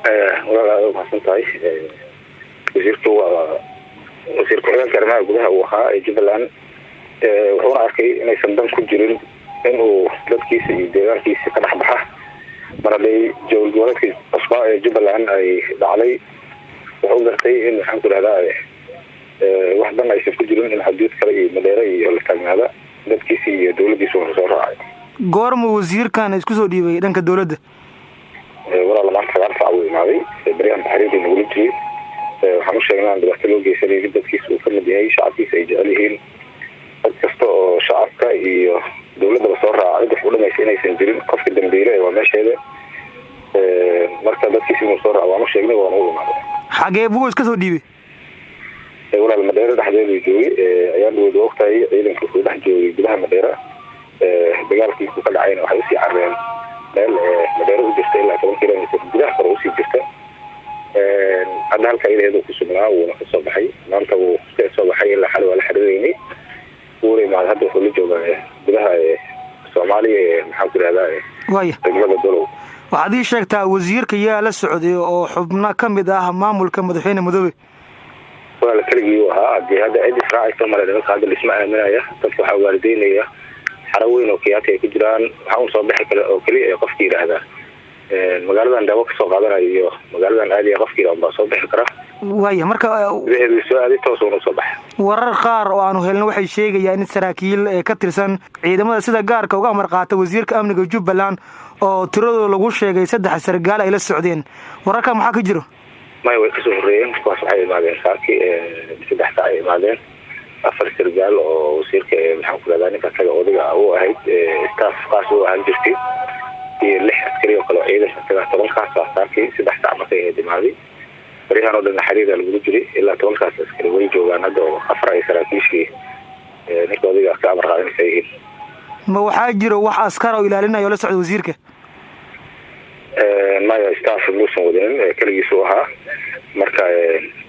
Walaal, aad umahadsan tahay. Wasiirku waa wasiir ku-xigeenka arrimaha gudaha uu ahaa ee Jubbaland, wuxuuna arkay inaysan dan ku jirin inuu dadkiisa iyo deegaankiisa ka dhex baxa. Mar hadday dowlad goboleedkii cusbaa ee Jubbaland ay dhacday, wuxuu gartay in, maxaan ku dhahdaa, wax dan aysan ku jirin in xaduud kale iyo Madheere iyo la taagnaada. Dadkiisi iyo dowladdiisa wuxuu soo raacay. Goormuu wasiirkan isku soo dhiibay dhanka dowladda? Walaal, maanta 9 saac buu imaaday. Baryahan taxriirkii nagula jiray waxaan u sheegnay aan dhibaato loo geysanaynin, dadkiisa uu kamid yahay, shacabkiisa ay jecel yihiin. Dad kasta oo shacabka iyo dowladdaba soo raaca, cid wax u dhamaysa inaysan jirin. Qofka dambiile waa meesheeda. Marka dadkiisa inuu soo raaco waan u sheegnay, waana u imaaday. Xagee buu iska soo dhiibay? Walaal, Madheere dhexdeedu joogay. Ayaan dhaweyd ogtahay ciidanka wuxuu dhex joogay gudaha Madheere. Dagaalkiisu ka dhacayna waxay usii carareen meel Madheere u jirta ilaa 10 kilomitr gudaha kore usii jirta. Hadda halka iyadaheedu ku sugnaa, wuuna kasoo baxay. Maanta wuu ka soo baxay, ilaa xali waa la xiriireynay, wuuna imaaday. Hadda wuxuu la joogaa gudaha Soomaaliya ee, maxaan ku ihahdaa, degmada Dolow. Waxaad ii sheegtaa, wasiirka yaa la socday oo xubno ka mid ah maamulka madaxweyne Madoobe? Walaal, keligii u ahaa. Hadii hadda cid israacaysa male. Nimanka hadda lisma aaminaya. Dadka waxaa waalideynaya xaro weyn oo Kiyaati ay ku jiraan. Waxaa un soo bixi kale oo keliya ee qofki yidhaahda magaaladan daawo kasoo qaadanayo iyo magaaladan aadiya. Qofki yidhahda baa soo bixi kara. Waaya, marka gudaheedu soo aaday, toos uuna soo baxay. Warar qaar oo aanu helno waxay sheegayaan in saraakiil ka tirsan ciidamada sida gaarka uga amar qaata wasiirka amniga Jubbaland, oo tiradooda lagu sheegay saddex sargaal, ay la socdeen. Wararka maxaa ka jiro? Maya, way kasoo horreeyeen kuwaas. Waxay imaadeen saaki 3 saac ay imaadeen, afar sargaal oo wasiirka, maxaan ku rahdaa, ninka asaga odayga u ahayd, staff qaas u ahaan jirtay, iyo lix askari oo kale oo ciidanka isaga. 10-kaas baa saakii 3 saac markay ahayd imaaday. Baryahan oo dhan xiriira lagula jiray. Ilaa 10-kaas askari way joogaan hadda, oo afar ay saraakiishii ninka odayga ka amar qaadanaysa yihiin. Ma waxaa jiro wax askar oo ilaalinaya oo la socda wasiirka? Maya, staff muusan wadanin, keligiisu ahaa. Marka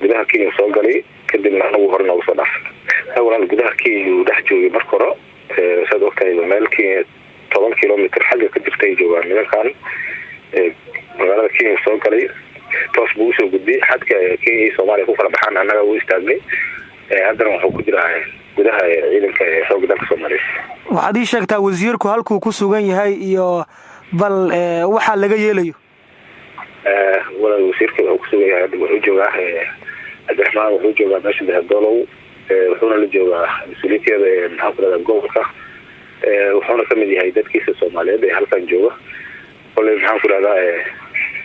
gudaha Kenya soo galay, kadibna anagu hore noogu soo dhaafay. Walaal, gudaha Kenya uu dhex joogay marka hore. Saad ogtahay, meel Kenya 10 kilomitr xagga ka jirta ay joogaan nimankan. Magaalada Kenya soo galay, toos buu usoo gudbiyey xadka Kenya iyo Soomaaliya ku kala baxaan. Annaga u istaagnay. Haddana wuxuu ku jiraa gudaha ciidanka xoogga dalka Soomaaliya. Waxaad ii sheegtaa wasiirku halkuu ku sugan yahay iyo bal waxaa laga yeelayo. Walaal, wasiirka wuxuu kusugan yahay, wuxuu joogaa, Cabdiraxmaan wuxuu joogaa meesha Dahadolow, wuxuuna la joogaa mas-uuliyiinteeda ee, maxaan ku rahdaa, gobolka. Wuxuuna kamid yahay dadkiisa Soomaaliyeed ee halkan jooga. Koley, maxaan ku rahdaa,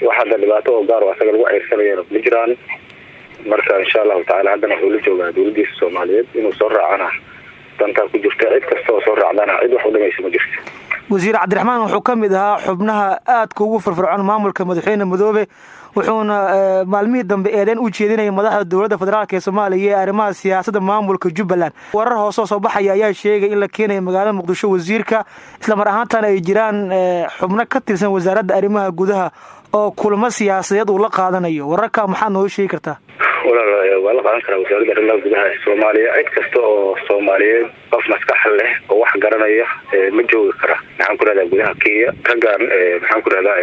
wax hadda dhibaato oo gaar oo asaga lagu ceyrsanayana ma jiraan. Marka insha Allahu tacala haddana wuxuu la joogaa dowladiisa Soomaaliyeed. Inuu soo raacana dantaa ku jirta. Cid kasta oo soo raacdana cid wax u dhamaysa ma jirto. Wasiir Cabdiraxmaan wuxuu ka mid ahaa xubnaha aadka ugu firfircoon maamulka madaxweyne Madoobe, wuxuuna maalmihii dambe eedeyn u jeedinayay madaxda dowladda federaalk ee Soomaaliya ee arrimaha siyaasadda maamulka Jubbaland. Warar hoosoo soo baxaya ayaa sheegay in la keenayo magaalada Muqdisho wasiirka, islamar ahaantana ay jiraan xubno ka tirsan wasaaradda arrimaha gudaha oo kulamo siyaasadeed uu la qaadanayo. Wararka maxaad nooga sheegi kartaa? Walaal, waa la qaadan karaa wasaaradda arrimaha gudaha ee Soomaaliya. Cid kasta oo Soomaaliyeed, qof maskax leh oo wax garanaya ma joogi kara, maxaan ku rahdaa, gudaha Kenya. Raggan, maxaan ku rahdaa,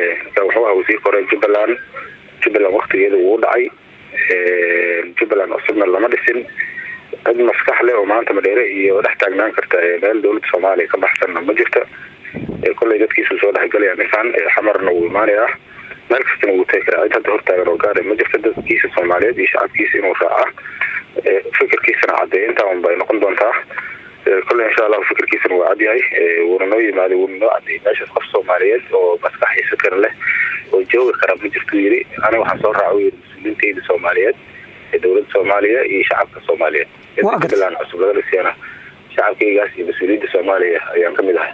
wuxuu ahaa wasiirka hore Jubbaland. Jubbaland waktigeeda wuu dhacay, Jubbaland cusubna lama dhisin. Cid maskax leh oo maanta Madheere iyo dhex taagnaan karta meel dowladda Soomaaliya ka baxsanna ma jirta. Kolley dadkiisuu soo dhexgelaya ninkan, Xamarna wuu imaanayaa, meel kastana wuu tagi karaa. Cid hadda hortaagan oo gaara ma jirta. Dadkiisa Soomaaliyeed iyo shacabkiisa inuu raaca, fikirkiisana caddeeya, intaa un bay noqon doontaa. Kolley insha Allahu fikirkiisana waa cadyahay, wuuna noo yimaaday, wuuna noo caddeeyey. Meeshaas qof Soomaaliyeed oo maskax iyo fikir leh oo joogi kara ma jirtuu yidhi. Aniga waxaan soo raaca, u yidhi, mas-uuliyiintayda Soomaaliyeed ee dowladda Soomaaliya iyo shacabka Soomaaliyeed. Jubbaland cusub laga dhisiyana shacabkaygaas iyo mas-uuliyadda Soomaaliya ayaan ka mid ahay.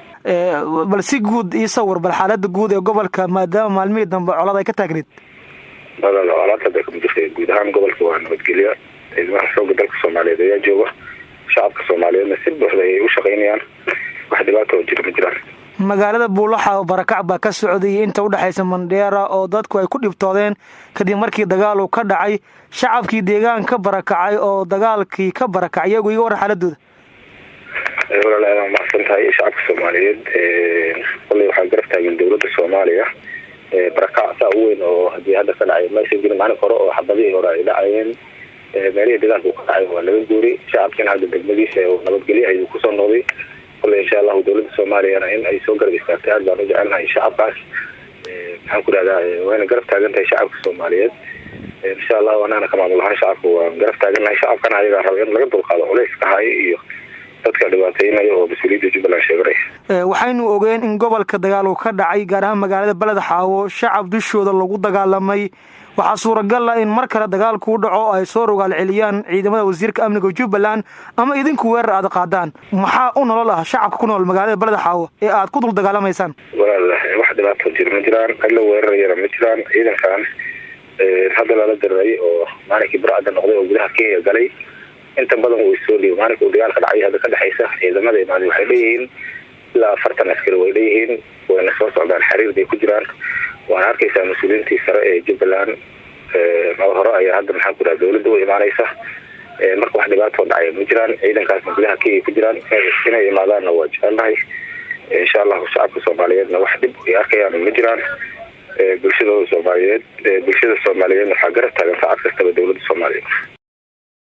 Bal si guud ii sawir bal xaalada guud ee gobolka, maadaama maalmihii dambe colaad ay ka taagneyd. Walaal, colaad hadda kama jirta. Guud ahaan gobolka waa nabadgelya. Ciidamaha xoogga dalka Soomaaliyeed ayaa jooga, shacabka Soomaaliyeedna si buuxda ayay u shaqaynayaan. Wax dhibaato oo jira ma jiraan. Magaalada Buulaxa oo barakac baa ka socday inta udhexaysa Mandheera, oo dadku ay ku dhibtoodeen kadib markii dagaal uu ka dhacay. Shacabkii deegaan ka barakacay oo dagaalkii ka barakacay, iyagu iga warran xaaladooda. Walaal, aad umahadsan tahay. Shacabka Soomaaliyeed kolley waxaa garab taagan dowladda Soomaaliya. Barakac saa u weyn oo hadii hadda ka dhacay maysan jirin. Maalin hore oo xabadihii hore ay dhacayeen, meelihii dagaalka uu ka dhacay waa laga guuray. Shacabkina hadda degmadiisa nabadgelyo ayuu kusoo noqday. Kole insha Allahu dowladda Soomaaliyana in ay soo garab istaagtay aad baan u jecelnahay. Shacabkaas, maxaan ku rahdaa, wayna garab taagan tahay shacabka Soomaaliyeed insha Allahu. Anagana ka maamul ahaan shacabka waan garab taagannahay. Shacabkana ayagaa raba in laga dulqaado culayska haayo iyo dadka dhibaateynaya oo mas-uuliyadda Jubbaland sheeganaya. Waxaynu ogeen in gobolka dagaal uu ka dhacay, gaar ahaan magaalada Beled Xaawo, shacab dushooda lagu dagaalamay. Waxaa suuragal ah in mar kale dagaalkuu dhaco, ay soo rogaal celiyaan ciidamada wasiirka amniga Jubbaland ama idinku weerar aad qaadaan. Maxaa u nolol ah shacabka ku nool magaalada Beled Xaawo ee aad ku dul dagaalamaysaan? Walaal, wax dhibaato jir ma jiraan, cid la weerarayana ma jiraan. Ciidankan hadda lala diriray oo maalinkii burcadda noqday oo gudaha Kenya galay, inta badan wuu isoo dhiibay maalinka uu dagaalka dhacay. Hadda ka dhexaysa ciidamada imaada waxay leeyihiin ilaa 40 askari way leeyihiin, wayna soo socdaan, xiriir bay ku jiraan. Waana arkaysaa mas-uuliyiintii sare ee Jubbaland hore ayaa hadda, maxaan ku raha, dowladda u imaanaysa. Marka wax dhibaatoo dhacaya ma jiraan. Ciidankaasna gudaha Kenya ku jiraan, inay imaadaanna waa jecelnahay insha Allahu. Shacabka Soomaaliyeedna wax dhib ay arkayaan ma jiraan. Bulshadooda Soomaaliyeed, bulshada Soomaaliyeedna waxaa garab taagan saacad kastaba dowladda Soomaaliya.